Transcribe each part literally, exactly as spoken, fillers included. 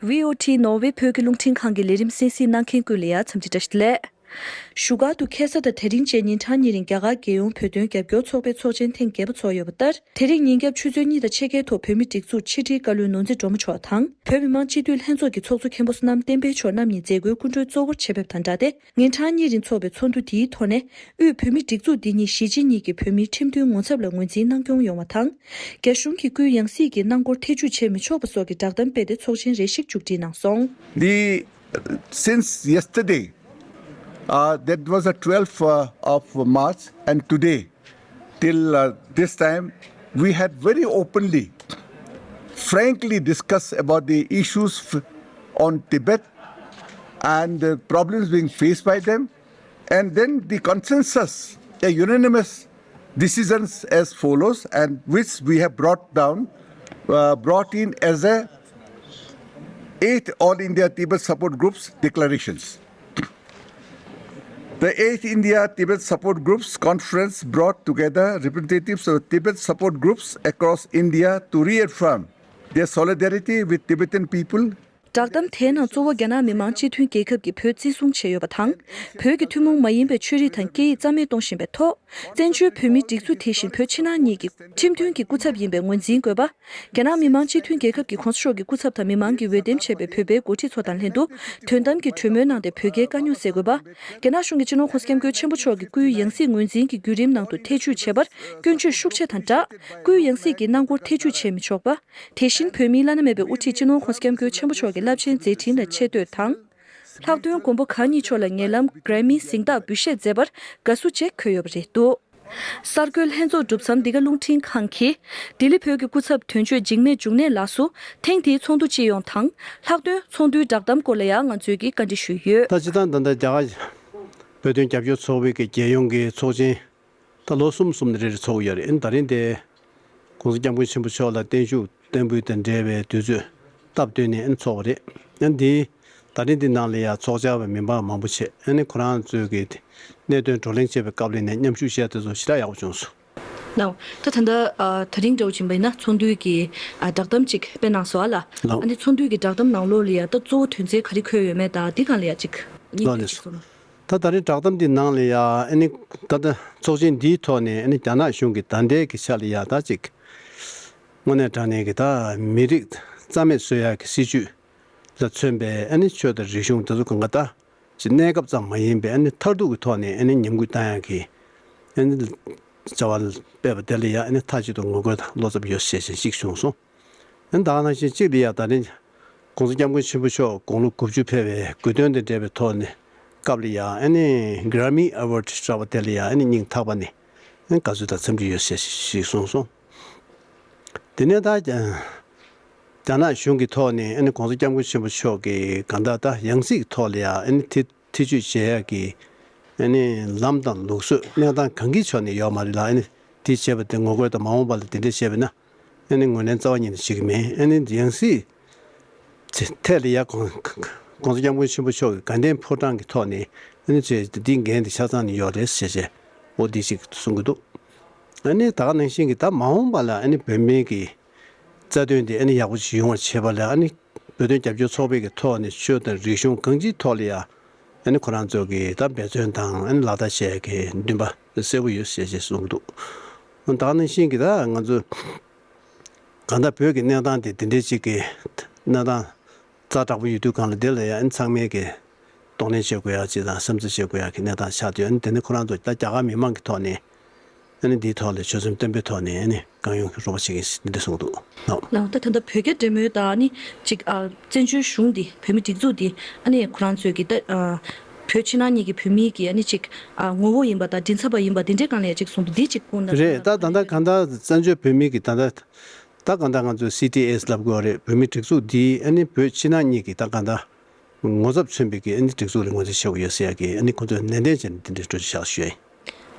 ཝི་ཨོ་ཊི་ནོར་ཝེ་བོད་ཀྱི་རླུང་འཕྲིན་ཁང་གི་ལས་རིམ་གསན་གཟིགས་གནང་མཁན་ཀུན་ལ་ཡང་འཚམས་འདྲི་བཀྲ་ཤིས་བདེ་ལེགས། བཞུགས་སྒར་དུ་ཁ་སང་དང་དེ་རིང་བཅས་ཉིན་གྲངས་གཉིས་རིང་རྒྱ་གར་རྒྱལ་ཡོངས་བོད་དོན་རྒྱབ་སྐྱོར་ཚོགས་པའི་ཚོགས་ཆེན་ཐེངས་བརྒྱད་པ་ཚོགས་ཡོད་པ་ལྟར། དེ་རིང་ཉིན་རྒྱབ་ཆུ་ཚོད་གཉིས་དང་ཕྱེད་ཀའི་ཐོག་བོད་མིའི་སྒྲིག་འཛུགས་ཕྱི་དྲིལ་བཀའ་བློན་ནོར་འཛིན་སྒྲོལ་མ་མཆོག་དང་། བོད་མི་མང་སྤྱི་འཐུས་ལྷན་ཚོགས་ཀྱི་ཚོགས་གཙོ་མཁན་པོ་བསོད་ནམས་བསྟན་འཕེལ་མཆོག་རྣམ་གཉིས་མཛད་སྒོའི་སྐུ་མགྲོན་གཙོ་བོར་བྱེད་ཕེབས་དང་སྦྲགས་ཏེ། ཉིན་གྲངས་གཉིས་རིང་འཚོགས་འདུ་དེའི་ཐོག་ནས། དབུས་བོད་མིའི་སྒྲིག་འཛུགས་འདི་ཉིད་གཞིས་བྱེས་གཉིས་ཀྱི་བོད་མིའི་ཁྲིམས་མཐུན་ངོ་ཚབ་ལ་ངོས་འཛིན་གནང་སྐྱོང་ཡོང་བ་དང་། རྒྱ་གཞུང་གིས་སྐུའི་ཡང་སྲིད་ཀྱི་གནང་སྒོར་ཐེ་ཇུས་བྱེད་མི་ཆོག་པ་སོགས་ཀྱི་བསྒྲགས་གཏམ་སྤེལ་ཏེ་ཚོགས་ཆེན་རེ་ཞིག་མཇུག་སྒྲིལ་གནང་སོང་། The, since yesterday, uh, that was the twelfth, uh, of March, and today, till, uh, this time, we had very openly, frankly discussed about the issues f- on Tibet and the problems being faced by them. And then the consensus, a unanimous decisions as follows, and which we have brought down, uh, brought in as a eighth All India Tibet Support Group's declarations. The eighth India Tibet Support Groups Conference brought together representatives of Tibet support groups across India to reaffirm their solidarity with Tibetan people. བསྒྲགས་གཏམ་དེའི་ནང་གཙོ་བོ་རྒྱ་ནག་མི་དམངས་སྤྱི་མཐུན་རྒྱལ་ཁབ་ཀྱིས་བོད་བརྩི་སྲུང་བྱས་ཡོད་པ་དང་། བོད་ཀྱི་ཐུན་མོང་མ་ཡིན་པའི་ཆོས་རིག་དང་སྐད་ཡིག་རྩ་མེད་གཏོང་བཞིན་པའི་ཐོག་བཙན་བྱོལ་བོད་མིའི་སྒྲིག་འཛུགས་དེ་བཞིན་བོད་ཕྱི་ནང་གཉིས་ཀྱི་ཁྲིམས་མཐུན་གྱི་སྐུ་ཚབ་ཡིན་པའི་ངོས་འཛིན་དགོས་པ། རྒྱ་ནག་མི་དམངས་སྤྱི་མཐུན་རྒྱལ་ཁབ་ཀྱི་གོང་ས་མཆོག་གི་སྐུ་ཚབ་དང་མི་མང་གིས་འོས་འདེམས་བྱས་པའི་བོད་པའི་འགོ་ཁྲིད་ཚོ་དང་ལྷན་དུ་དོན་དམ་གྱི་གྲོས་མོལ་གནང་སྟེ་བོད་རྒྱའི་དཀའ་རྙོག་སེལ་དགོས་པ། རྒྱ་ནག་གཞུང་གིས་སྤྱི་ནོར་༸གོང་ས་༸སྐྱབས་མགོན་ཆེན་པོ་མཆོག་གི་སྐུའི་ཡང་སྲིད་ངོས་འཛིན་གྱི་བརྒྱུད་རིམ་ནང་དུ་ཐེ་ཇུས་བྱེད་པར་སྐྱོན་བརྗོད་ཤུགས་ཆེ་དང་སྦྲགས། སྐུའི་ཡང་སྲིད་ཀྱི་གནང་སྒོར་ཐེ་ཇུས་བྱེད་མི་ཆོག་པ། དེ་བཞིན་བོད་མིའི་བླ་ན་མེད་པའི་དབུ་ཁྲིད་སྤྱི་ནོར་༸གོང་ས་༸སྐྱབས་མགོན་ཆེན་པོ་མཆོག་གི་རླབས་ཆེན་མཛད་འཕྲིན་ལ་ཆེ་བསྟོད་དང་། ལྷག་དོན་མགོན་པོ་གང་ཉིད་མཆོག་ལ་ངེས་ལམ་Grammy་གཟེངས་རྟགས་འབུལ་བཞེས་མཛད་པར་དགའ་བསུ་བཅས་འཁོད་ཡོད་པ་རེད་འདུག་གསར་འགོད་ལྷན་ཚོགས་གྲུབ་མཚམས་འདི་ག་རླུང་འཕྲིན་ཁང་གིས། ལྡི་ལི་བོད་ཀྱི་སྐུ་ཚབ་དོན་གཅོད་འཇིགས་མེད་འབྱུང་གནས་ལགས་སུ། ཐེངས་འདིའི་ཚོགས་འདུ་སྤྱི་ཡོངས་དང་། ལྷག་དོན་ཚོགས་འདུའི་བསྒྲགས་གཏམ་སྐོར་ལ་ཡང་ང་ཚོས་ཀྱིས་བཀའ་འདྲི་ཞུས་ཡོད། ད་སྤྱིར་བཏང་ད་ལྟ་རྒྱ་གར་བོད་དོན་རྒྱབ་སྐྱོར་ཚོགས་པའི་གི་རྒྱལ་ཡོངས་ཀྱི་ཚོགས་ཆེན། ད་ལོ་གསུམ་གསུམ་ནས་རེ་རེ་ཚོགས་ཀྱི་ཡོད་རེད། ཨ་ནི་ད་རིང་དེ་༸གོང་ས་༸སྐྱབས་མགོན་ཆེན་པོ་མཆོག་ལ་བརྟན་བཞུགས་བརྟན་འབུལ་དང་འབྲེལ་བའི་དུས་ཚོད་སྟབས་བསྟུན་ནས་ཨ་ནི་ཚོགས་པ་རེད། ཨ་ནི་འདི་ད་རིང་འདི་ནང་ལ་ཡང་ཚོགས་བཅར་བའི་མི་མང་མང་པོ་བྱས། ཨ་ནི་ཁོ་རང་ཚོའི་གི་གནད་དོན་བགྲོ་གླེང་བྱེད་པའི་སྐབས་ལ་ནས་མཉམ་ཞུགས་བྱས་དེ་ཚོ་ཞེ་དྲག་ཡག་པོ་བྱུང་སོང་། ལགས། ད་ད་ལྟ་ཨ་ད་རིང་འདྲ་བོ་ཕྱིན་པ་ཡིན་ན་ཚོགས་འདུའི་གི་ཨ་བསྒྲགས་གཏམ་ཅིག་སྤེལ་གནང་སོང་ཨ་ལ། ལགས། ཨ་ནི་ཚོགས་འདུའི་གི་བསྒྲགས་གཏམ་ནང་ལོགས་ལ་ཡ་ད་གཙོ་བོ་དོན་ཚན་ག་རེ་འཁོད་ཡོད་མེད་དང་འདི་སྒང་ལ་ཡ་ཅིག་གཉིས་ལགས་ལགས་སོ། ད་ད་རེས་བསྒྲགས་གཏམ་འདི་ནང་ལ་ཡ་ཨ་ནི་ད་ལྟ་ཚོགས་ཆེན་འདིའི་ཐོག་ནས་ཨ་ནི་རྒྱ་ནག་གཞུང་གི་ད་ལྟའི་གི་ཆ་ལ་ཡ་ད་ཅིག་དངོས་གནས་དྲང་གནས་ཀྱི་ད་མི་རིགས་རྩ་མེད་བཟོ་ཡ་གི་སྲིད་བྱུས་ལ་མཚོན་པའི་ཨ་ནི་ཆོས་དང་རིག་གཞུང་དེ་ཚོ་གང་ག་ད་ཅིག་གནས་སྐབས་ཙམ་མ་ཡིན་པའི་ཨ་ནི་མཐར་ཐུག་གི་ཐོག་ནས་ཨ་ནི་ཉམས་རྒུད་བཏང་ཡ་གི་ཨ་ནི་བྱ་བ་སྤེལ་བ་དེ་ལ་ཡ་ཨ་ནི་མཐའ་གཅིག་ཏུ་ངོ་རྒོལ་དང་བློ་འཚབ་ཡོད་ཟེར་བཞིན་ཞིག་བྱུང་སོང་། ཨ་ནི་ད་ག་ནང་བཞིན་གཅིག་ལ་ཡ་ད་ནི་༸གོང་ས་༸སྐྱབས་མགོན་ཆེན་པོ་མཆོག་དགུང་ལོ་དགུ་བཅུ་ཕེབས་པའི་དགུང་སྟོན་དང་འབྲེལ་བའི་ཐོག་ནས་སྐབས་ལ་ཡ་ཨ་ནི་Grammy Award་རག་པ་དེ་ལ་ཡ་ཨ་ནི་སྙིང་ཐག་པ་ནས་ཨ་ནི་དགའ་བསུ་དང་འཚམས་འདྲི་ཡོད་ཟེར་ཞིག་གསུངས་སོང་། དེ་ནས་ད་རྒྱ་ནག་གཞུང་གི་ཐོག་ནས་ཨ་ནི་༸གོང་ས་༸སྐྱབས་མགོན་ཆེན་པོ་མཆོག་གི་གང་ལྟར་ད་ཡང་སྲིད་ཀྱི་ཐོག་ལ་ཡ་ཨ་ནི་དེ་ཐེ་བྱུས་བྱེད་ཡག་གི་ཨ་ནི་ལམ་དང་ལུགས་སྲོལ་གནས་སྟངས་གང་གི་ཕྱོགས་ནས་ཡོད་མ་རེད་ལ། ཨ་ནི་དེ་བྱས་པ་དེ་ངོ་རྒོལ་དང་མ་འོངས་པ་ལ་དེ་འདྲས་བྱས་པ་ན་ཨ་ནི་ངོས་ལེན་རྩ་བ་ཉིད་ནས་བྱེད་ཀྱི་མེད། ཨ་ནི་ཡང་སྲིད་ཐད་ལ་ཡ་༸གོང་༸གོང་ས་༸སྐྱབས་མགོན་ཆེན་པོ་མཆོག་གི་དགའ་ལྡན་ཕོ་བྲང་གི་ཐོག་ནས་ཨ་ནི་ཚོས་འདི་འགན་དེ་ཆ་ཚང་ནས་ཡོད་རེད་ཟེར་བྱས་འོ་འདི་ཞིག་གསུང་གི་འདུག་ཨ་ནི་ད་ག་ནང་བཞིན་གྱི་ད་མ་འོངས་པ་ལ་ཨ་ནི་བོད་མིའི་གི་རྩ་དོན་དེ་ཨ་ནི་ཡག་པོ་ཞིག་ཡོང་བར་བྱེད་པ་ལ་ཨ་ནི་བོད་དོན་རྒྱབ་སྐྱོར་ཚོགས་པའི་གི་ཐོག་ནས་ཆོས་དང་རིག་གཞུང་གང་ཅིའི་ཐོག་ལ་ཡ་ཨ་ནི་ཁོ་རང་ཚོ་གི་ད་འབད་བརྩོན་དང་ཨ་ནི་ལག་བསྟར་བྱེད་ཡ་གི་འདུན་པ་གསལ་པོ་ཡོད་ཟེར་ཞེས་གསུངས་འདུག་ད་ག་ནང་བཞིན་གྱི་ད་ང་ཚོ་གང་ལྟར་བོད་ཀྱི་གནས་སྟངས་དེ་དེ་འདྲའི་ཅིག་གི་གནས་སྟངས་ཛ་དྲག་པོ་ཡོད་དུས་གང་ལ་དེ་ལ་ཡ་ཨ་ནི་ཚང་མས་ཀྱི་གདོང་ལེན་བྱེད་དགོས་ཡ་ཅིག་དང་བསམ་ཚུལ་བྱེད་དགོས་ཡ་གི་གནས་སྟངས་ཆགས་དུས་ཨ་ནི་དེ་ནི་ཁོ་རང་ཚོ་ད་རྒྱ་གར་མི་མང་གི་ཐོག་ནས་ཨ་ནི་འདིའི་ཐོག་ལ་ཆོད་སེམས་བརྟན་པོའི་ཐོག་ནས་ཨ་ནི་གང་ཡོང་གི་རོགས་པ་བྱེད་ཀྱི་ཡིན་འདི་འདྲ་གསུངས་འདུག་ལགས། ལགས། ད་ད་ལྟ་བོད་རྒྱ་འབྲེལ་མོལ་དང་ཨ་ནི་ཅིག་ཨ་བཙན་བྱོལ་གཞུང་འདི་བོད་མི་སྒྲིག་འཛུགས་འདི་ཨ་ནི་ཁོ་རང་ཚོས་ཀྱི་ད་ཨ་བོད་ཕྱི་ནང་གཉིས་ཀྱི་བོད་མིའི་གི་ཨ་ནི་ཅིག་ཨ་ངོ་བོ་ཡིན་པ་དང་མགྲིན་ཚབ་པ་ཡིན་པ་འདི་འདྲའི་སྒང་ལ་ཡ་ཅིག་གསུངས་འདུག་འདི་ཅིག་སྐུ་ན་རེད། ད་ད་ལྟ་གང་ལྟར་བཙན་བྱོལ་བོད་མི་གི་ད་ལྟ་ད་གང་ལྟར་ང་ཚོས་སི་ཊི་ཨེ་ལབ་དགོས་རེད། བོད་མི་སྒྲིག་འཛུགས་འདི་ཨ་ནི་བོད་ཕྱི་ནང་གཉིས་ཀྱི་ད་གང་ལྟར་ངོ་ཚབ་མཚོན་པའི་གི་ཨ་ནི་སྒྲིག་འཛུགས་ལ་ངོས་འཛིན་བྱེད་དགོས་ཡོད་ཟེར་ཡ་གི་ཨ་ནི་ཁོང་ཚོས་ནན་ཏན་བྱས་ནས་འདི་འདྲའི་གྲོས་ཆོད་བཞག་ཞུ་ཡ་ཡིན།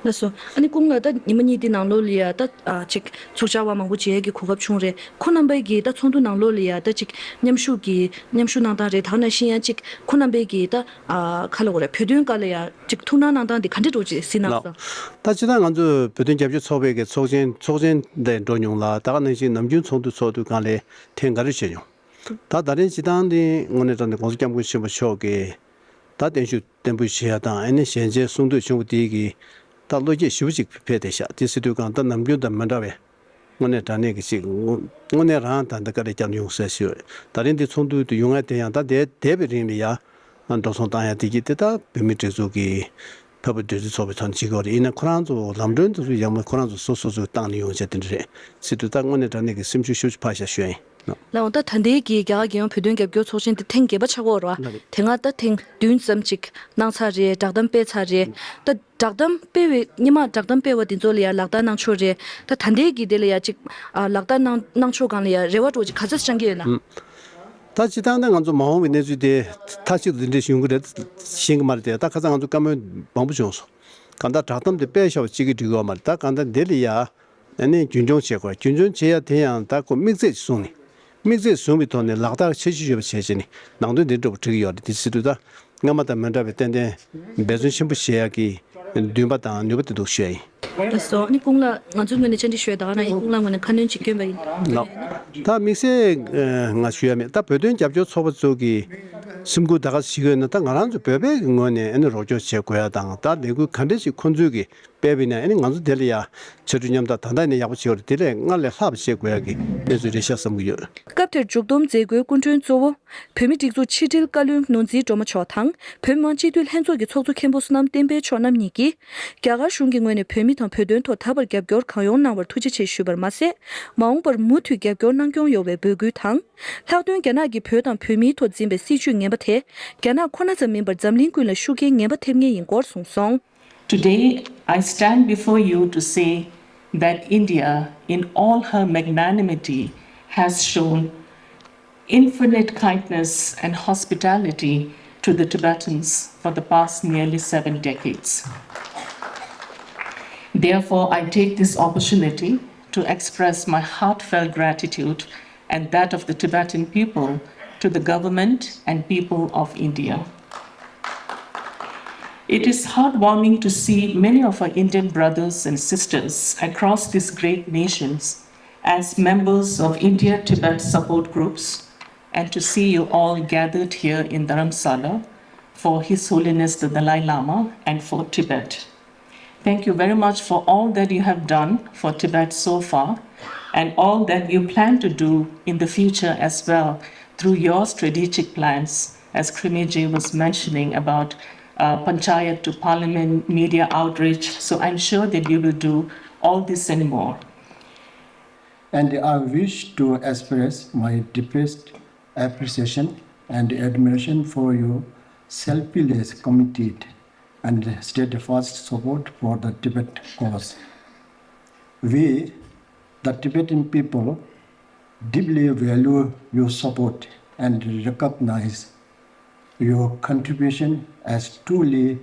ལགས་སོ། ཨ་ནི་སྐུ་ངོ་ལགས་ད་ཉི་མ་གཉིས་འདི་ནང་ལོགས་ལ་ཡ་ད་ཨ་ཅིག་ཚོགས་བཅར་བ་མང་པོ་མཇལ་ཡ་གི་གོ་སྐབས་བྱུང་རེད། ཁོང་རྣམ་པའི་གི་ད་ཚོགས་འདུ་ནང་ལོགས་ལ་ཡ་ད་ཅིག་མཉམ་ཞུགས་ཀྱི་མཉམ་ཞུགས་གནང་སྟངས་རེད། ད་ག་ནང་བཞིན་ཡ་ཅིག་ཁོང་རྣམ་པའི་གི་ད་ཨ་ག་ལབ་དགོས་རེད། བོད་དོན་སྒང་ལ་ཡ་ཅིག་ཐུགས་སྣང་གནང་སྟངས་འདི་ག་འདྲ་འདྲ་བོ་ཅིག་གཟིགས་གནང་ལགས། སོང་། ད་སྤྱིར་བཏང་ང་ཚོ་བོད་དོན་རྒྱབ་སྐྱོར་ཚོགས་པའི་གི་ཚོགས་ཆེན་ཚོགས་ཆེན་དེ་འགྲོ་མྱོང་ལ་ད་ག་ནང་བཞིན་ནམ་རྒྱུན་ཚོགས་འདུ་ཚོགས་དུས་སྒང་ལ་ཐེངས་ག་རེ་བྱས་མྱོང་། ད་ད་རིང་སྤྱི་བཏང་འདི་དངོས་གནས་དྲང་གནས་༸གོང་ས་༸སྐྱབས་མགོན་ཆེན་པོ་མཆོག་གིས་ད་བརྟན་བཞུགས་བརྟན་པོ་བཞེས་ཡ་དང་ཨ་ནི་ཞལ་མཇལ་གསུང་ཐོས་བྱུང་བ་དེ་གིས་ད་བློ་སྐྱེད་ཞེ་པོ་ཅིག་འཕེལ་བསྡད་ཤག་དེ་སྲིད་དུས་གང་ལྟར་ནམ་རྒྱུན་དང་མི་འདྲ་བའི་དངོས་གནས་དྲང་གནས་ཀྱི་ཅིག་དངོས་དངོས་གནས་རང་ད་ལྟ་བཀའ་ལས་བསྐྱངས་ཡོང་ཟེར་ཞུ། ད་རིང་འདི་ཚོགས་འདུ་དུ་ཡོང་ཡ་དེ་ཡང་ད་དེ་འདས་པའི་རིང་ལ་ཡ་འགྲོ་སོང་བཏང་ཡ་དེ་གྱིས་དེ་ད་བོད་མི་སྒྲིག་འཛུགས་ཀྱི་འཕགས་པ་བདུད་རྩི་ཚོགས་པའི་ཐོག་ནས་བྱེད་དགོས་རེད། ཡིན་ན་ཁོ་རང་ཚོ་ལམ་གྲོན་དེ་ཚོ་ཡང་མོ་ཁོ་རང་ཚོ་སོ་སོ་ཚོས་བཏང་ནས་ཡོང་བྱས་དེ་འདྲ་རེད། སྲིད་དུས་ད་དངོས་གནས་དྲང་གནས་ཀྱི་སེམས་ཤུགས་ཤུགས་ཕར་བཞག་ཞུ་ཡ་ཡིན། ལགས་འོང་། ད་ད་ལྟའི་གི་རྒྱ་གར་རྒྱལ་ཡོངས་བོད་དོན་རྒྱབ་སྐྱོར་ཚོགས་ཆེན་དེ་ཐེངས་བརྒྱད་པ་ཆགས་ཀྱི་ཡོད་རེད་བ། ལགས་རེད། དེ་སྔ་ད་ཐེངས་བདུན་ཙམ་ཅིག་གནང་ཚར་རེད། བསྒྲགས་གཏམ་སྤེལ་ཚར་རེད། ད་བསྒྲགས་གཏམ་སྤེལ་བའི་སྔོན་མ་བསྒྲགས་གཏམ་སྤེལ་བ་དེ་ཚོ་ལ་ཡང་ལག་བསྟར་གནང་ཕྱོགས་རེད། ད་ད་ལྟའི་གི་དེ་ལ་ཡང་ཅིག་ཨ་ལག་བསྟར་གནང་གནང་ཕྱོགས་སྒང་ལ་ཡང་རེ་བ་འདྲ་བོ་ཅིག་ག་ཚོད་བཅང་གི་ཡོད་ན། ད་སྤྱིར་བཏང་ད་ང་ཚོ་མ་འོངས་པའི་གནས་ཚུལ་དེ་མཐའ་གཅིག་ཏུ་འདི་འདྲ་ཞིག་ཡོང་གི་རེད་ཤེས་ཀྱི་མ་རེད་དེ། ད་ཁ་སང་ང་ཚོ་བཀའ་མོལ་མང་པོ་བྱུང་སོང་། གང་ལྟར་བསྒྲགས་གཏམ་དེ་སྤེལ་བཞག་པ་གཅིག་གིས་འགྲིག་གི་ཡོད་མ་རེད། ད་གང་ལྟར་འདི་ལ་ཡ་ཨ་ནི་རྒྱུན་འཁྱོངས་བྱེད་དགོས། རྒྱུན་འཁྱོངས་བྱེད་ཡ་དེ་ཡང་ད་ཁོ་དམིགས་ཚད་ཅིག་བཟུང་ནས། དམིགས་ཚད་བཟུང་བའི་ཐོག་ནས་ལག་བསྟར་ཁྱད་ཆོས་ཡོད་པ་བྱས་བྱས་ནས་ནང་དོན་འདི་འགྲུབ་པ་འགྲིག་གི་ཡོད་རེད། དེ་སྲིད་དུས་ད་སྔ་མ་དང་མི་འདྲ་བའི་ཏན་ཏན་འབད་བརྩོན་ཆེན་པོ་བྱེད་ཡག་གི་འདུན་པ་དང་ནུས་པ་དེ་འདུག་ཞུ་ཡ་ཡིན། ལགས་སོ། ཨ་ནི་སྐུ་ངོ་ལགས་ང་ཚོའི་ངོས་ནས་བཅར་འདྲི་ཞུ་ཡ་ད་ག་ནང་བཞིན་སྐུ་ངོ་ལགས་ངོས་ནས་ཁ་སྣོན་ཅིག་བསྐྱོན་པ་ཡིན། ལགས། ད་དམིགས་བསལ་ང་ཞུ་ཡ་མེད། ད་བོད་དོན་རྒྱབ་སྐྱོར་ཚོགས་པ་ཚོ་གི་སེམས་ཁུར་ད་ག་ཞིག་ཡོད་ན། ད་ང་རང་ཚོ་བོད་པའི་གི་ངོས་ནས་ཨ་ནི་རོགས་སྐྱོར་བྱེད་དགོས་ཡ་དང་། ད་ལས་འགུལ་ག་འདྲ་ཞིག་ཁོང་ཚོས་གི་སྤེལ་བ་ཡིན་ན་ཨ་ནི་ང་ཚོ་དེ་ལ་ཡ་ཕྱར་གྲུ་མཉམ་དུ་ད་ལྟ་ནས་ཡག་པོ་བྱེད་དགོས་རེད། དེ་ལས་སྔར་ལས་ལྷག་པ་བྱེད་དགོས་ཡ་གི་གནས་ཚུལ་རེད་ཤག་བསམ་གྱི་ཡོད། སྐབས་དེར་མཇུག་བསྡོམས་མཛད་སྒོའི་སྐུ་མགྲོན་གཙོ་བོ་བོད་མིའི་སྒྲིག་འཛུགས་ཕྱི་དྲིལ་བཀའ་བློན་ནོར་འཛིན་སྒྲོལ་མ་མཆོག་དང་། བོད་མི་མང་སྤྱི་འཐུས་ལྷན་ཚོགས་ཀྱི་ཚོགས་གཙོ་མཁན་པོ་བསོད་ནམས་བསྟན་འཕེལ་མཆོག་རྣམ་གཉིས་ཀྱིས། རྒྱ་གར་གཞུང་གི་ངོས་ནས་བོད་མི་དང་བོད་དོན་ཐོག་ད་བར་རྒྱབ་སྐྱོར་གང་ཡོང་གནང་བར་ཐུགས་རྗེ་ཆེ་ཞུས་པར་མ་ཟད། མ་འོངས་པར་མུ་མཐུད་རྒྱབ་སྐྱོར་གནང་སྐྱོང་ཡོང་བའི་འབོད་སྐུལ་དང་། ལྷག་དོན་རྒྱ་ནག་གིས་བོད་དང་བོད་མིའི་ཐོག་འཛིན་པའི་སྲིད་བྱུས་ངན་པ་དེ། རྒྱ་ནག་ཁོ་ན་ཙམ་མིན་པར་འཛམ་གླིང་ཀུན་ལ་ཤུགས་རྐྱེན་ངན་པ་ཐེབས་ངེས་ཡིན་སྐོར་གསུངས་སོང་། Today, I stand before you to say that India, in all her magnanimity, has shown infinite kindness and hospitality to the Tibetans for the past nearly seven decades. Therefore, I take this opportunity to express my heartfelt gratitude and that of the Tibetan people to the government and people of India. It is heartwarming to see many of our Indian brothers and sisters across these great nations as members of India Tibet support groups and to see you all gathered here in Dharamsala for His Holiness the Dalai Lama and for Tibet. Thank you very much for all that you have done for Tibet so far and all that you plan to do in the future as well through your strategic plans, as Krimiji was mentioning about uh, panchayat to parliament, media outreach. So I'm sure that you will do all this and more. And I wish to express my deepest appreciation and admiration for your selfless, committed, and steadfast support for the Tibet cause. We, the Tibetan people, deeply value your support and recognize your contribution as truly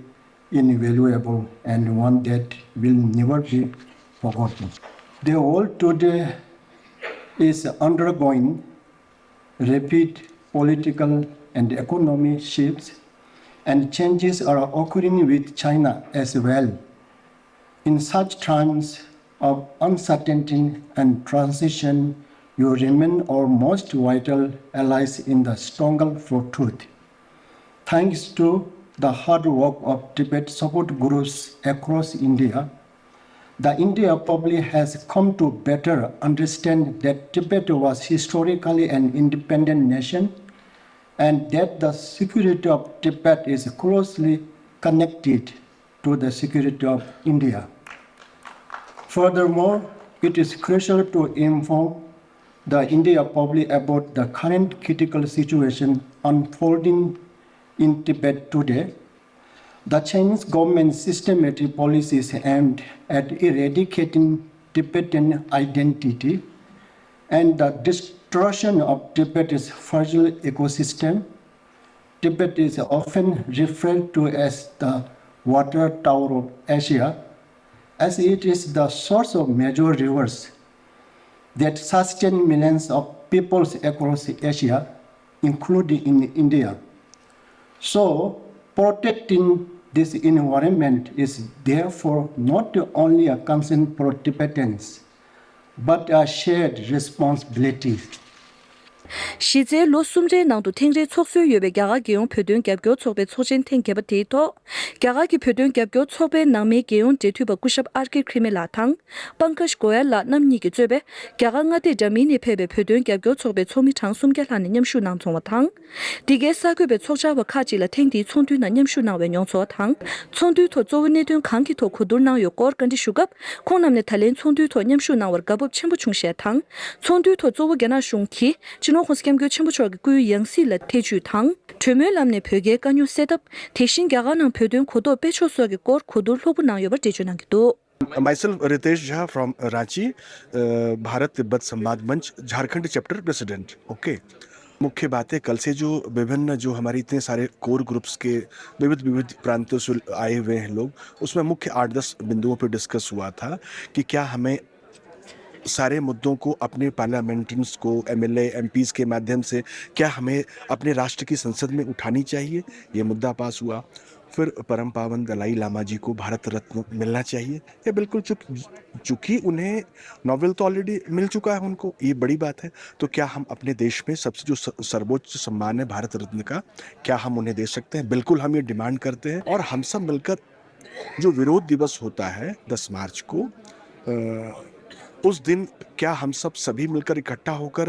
invaluable and one that will never be forgotten. The world today is undergoing rapid political and economic shifts, and changes are occurring with China as well. In such times of uncertainty and transition, you remain our most vital allies in the struggle for truth. Thanks to the hard work of Tibet support groups across India, the India public has come to better understand that Tibet was historically an independent nation and that the security of Tibet is closely connected to the security of India. Furthermore, it is crucial to inform the India public about the current critical situation unfolding in Tibet today. The Chinese government's systematic policies aimed at eradicating Tibetan identity and the destruction of Tibet's fragile ecosystem. Tibet is often referred to as the Water Tower of Asia, as it is the source of major rivers that sustain millions of peoples across Asia, including in India. So, protecting this environment is therefore not only a concern for Tibetans, but a shared responsibility. གཞི་རྩའི་ལོ་གསུམ་རེའི་ནང་དུ་ཐེངས་རེ་འཚོགས་སྲོལ་ཡོད་པའི་རྒྱ་གར་རྒྱལ་ཡོངས་བོད་དོན་རྒྱབ་སྐྱོར་ཚོགས་པའི་ཚོགས་ཆེན་ཐེངས་བརྒྱད་པ་དེའི་ཐོག་རྒྱ་གར་གྱི་བོད་དོན་རྒྱབ་སྐྱོར་ཚོགས་པའི་ནང་མིའི་རྒྱལ་ཡོངས་འབྲེལ་མཐུད་པ་སྐུ་ཞབས་ཨར་ཀེ་ཁྲི་མེ་ལགས་དང་། པང་ཀ་ཇ་གོ་ཡལ་ལགས་རྣམ་གཉིས་ཀྱིས་གཙོས་པའི་རྒྱ་གར་མངའ་སྡེ་འདྲ་མིན་ནས་ཕེབས་པའི་བོད་དོན་རྒྱབ་སྐྱོར་ཚོགས་པའི་ཚོགས་མི་གྲངས་སུམ་བརྒྱ་ལྷག་ནས་མཉམ་ཞུགས་གནང་སོང་བ་དང་། འདི་གའི་གསར་འགོད་པའི་ཚོགས་བཅར་བ་ཁག་ཅིག་ལ་ཐེངས་འདིའི་ཚོགས་འདུའི་ནང་མཉམ་ཞུགས་གནང་བའི་མྱོང་ཚོར་དང་། ཚོགས་འདུའི་ཐོག་གཙོ་བོ་གནད་དོན་གང་གི་ཐོག་གོ་བསྡུར་གནང་ཡོད་སྐོར་བཀའ་འདྲི་ཞུ་སྐབས། ཁོང་རྣམས་ནས་ད་ལན་ཚོགས་འདུའི་ཐོག་མཉམ་ཞུགས་གནང་བར་དགའ་སྤོབས་ཆེན་པོ་བྱུང་ཞེས་དང་། ཚོགས་འདུའི་ཐོག་གཙོ་བོ་རྒྱ་ནག་གཞུང་གིས་སྤྱི་ནོར་༸གོང་ས་༸སྐྱབས་མགོན་ཆེན་པོ་མཆོག་གི་སྐུའི་ཡང་སྲིད་ལ་ཐེ་བྱུས་དང་། གྲོས་མོལ་ལམ་ནས་བོད་རྒྱའི་དཀའ་རྙོག་སེལ་ཐབས། དེ་བཞིན་རྒྱ་གར་ནང་བོད་དོན་གོ་རྟོགས་སྤེལ་ཕྱོགས་སོགས་ཀྱི་སྐོར་གོ་བསྡུར་ལྷུག་པོ་གནང་ཡོད་པ་འགྲེལ་བརྗོད་གནང་གི་འདུག། Myself Ritesh Jha from Ranchi, uh, Bharat Tibbat Samvad Manch, Jharkhand chapter president. Okay. मुख्य बातें कल से जो विभिन्न जो हमारे इतने सारे कोर ग्रुप्स के विविध विविध प्रांतों से आए हुए हैं लोग, उसमें मुख्य आठ दस बिंदुओं पर डिस्कस हुआ था कि क्या हमें सारे मुद्दों को अपने पार्लियामेंटेरियंस को, एमएलए एमपीज के माध्यम से क्या हमें अपने राष्ट्र की संसद में उठानी चाहिए, ये मुद्दा पास हुआ। फिर परम पावन दलाई लामा जी को भारत रत्न मिलना चाहिए। ये बिल्कुल चूक चूंकि उन्हें नोबेल तो ऑलरेडी मिल चुका है उनको, ये बड़ी बात है। तो क्या हम अपने देश में सबसे जो सर्वोच्च सम्मान है भारत रत्न का, क्या हम उन्हें दे सकते हैं? बिल्कुल हम ये डिमांड करते हैं। और हम सब मिलकर जो विरोध दिवस होता है दस मार्च को, उस दिन क्या हम सब सभी मिलकर इकट्ठा होकर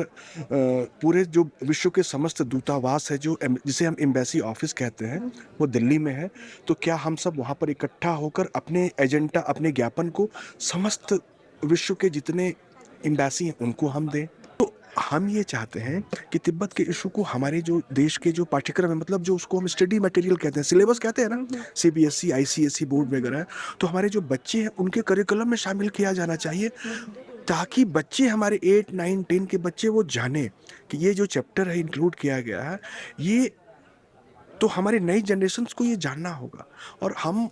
पूरे जो विश्व के समस्त दूतावास है, जो जिसे हम एम्बेसी ऑफिस कहते हैं, वो दिल्ली में है। तो क्या हम सब वहाँ पर इकट्ठा होकर अपने एजेंडा, अपने ज्ञापन को समस्त विश्व के जितने एम्बेसी हैं उनको हम दें? तो हम ये चाहते हैं कि तिब्बत के इशू को हमारे जो देश के जो पाठ्यक्रम है, मतलब जो उसको हम स्टडी मटेरियल कहते हैं, सिलेबस कहते हैं ना, सीबीएसई, आईसीएसई बोर्ड वगैरह, तो हमारे जो बच्चे हैं उनके करिकुलम में शामिल किया जाना चाहिए, ताकि बच्चे हमारे एट नाइन टेन के बच्चे वो जाने कि ये जो चैप्टर है इंक्लूड किया गया है, ये तो हमारे नई जनरेशन को ये जानना होगा। और हम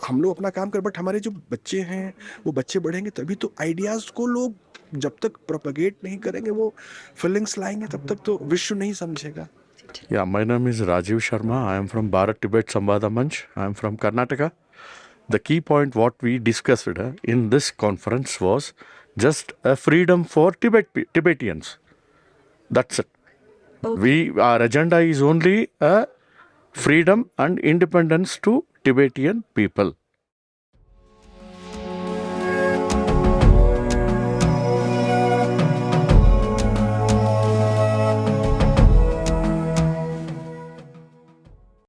हम लोग अपना काम कर, बट हमारे जो बच्चे हैं वो बच्चे बढ़ेंगे तभी तो आइडियाज को लोग जब तक प्रोपेगेट नहीं करेंगे, वो फीलिंग्स लाएंगे, तब तक तो विश्व नहीं समझेगा। Yeah, my name is Rajiv Sharma. I am from Bharat Tibet Samvada Manch. I am from Karnataka. The key point what we discussed uh, in this conference was just a freedom for Tibet, Tibetans. That's it. We our agenda is only a freedom and independence to Tibetan people.